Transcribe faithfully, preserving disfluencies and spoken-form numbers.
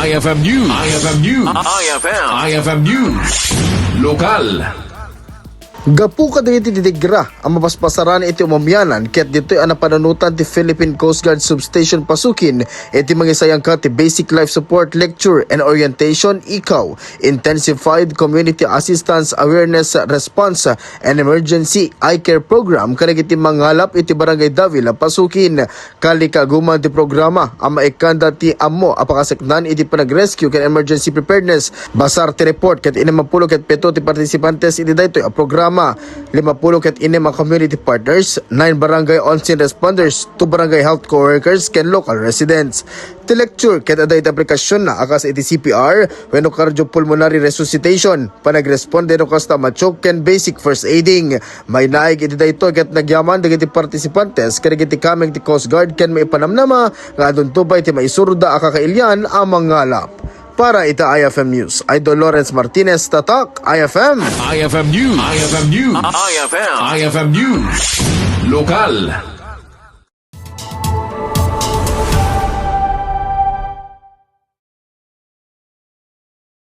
I F M News. I F M News. I F M. I F M News. Lokal. Gapu kadagiti didigra a mapaspasaran iti umamianan ket ditoy a napanunotan ti Philippine Coast Guard Substation Pasukin iti mangisayangka ti Basic Life Support Lecture and Orientation, ikaw, Intensified Community Assistance Awareness Response and Emergency Eye Care Program kadagiti mangalap iti Barangay Davila, Pasukin. Kalikaguman ti programa a maikkanda ti ammo a pakaseknan iti panag-rescue ken emergency preparedness. Basar ti report ket innem a pulo ket pito ti participantes iti daytoy a programa. Lima pulo ket innem a community partners, nine barangay onsen responders, two barangay health co-workers ken local residents. Ti lecture ket adda iti aplikasionna a kas iti C P R wenno cardiopulmonary resuscitation, panagresponde no kasta ma-choke ken basic first aiding. Mainaig iti daytoy ket nagyaman dagiti participantes kadagiti kameng ti Coast Guard ken maipanamnama nga adunto pay ti maisuroda a kakailian a mangalap. Para ita I F M News, Idol Lawrence Martinez, Tatak, I F M. I F M News. I F M News. I F M. I F M News. Lokal.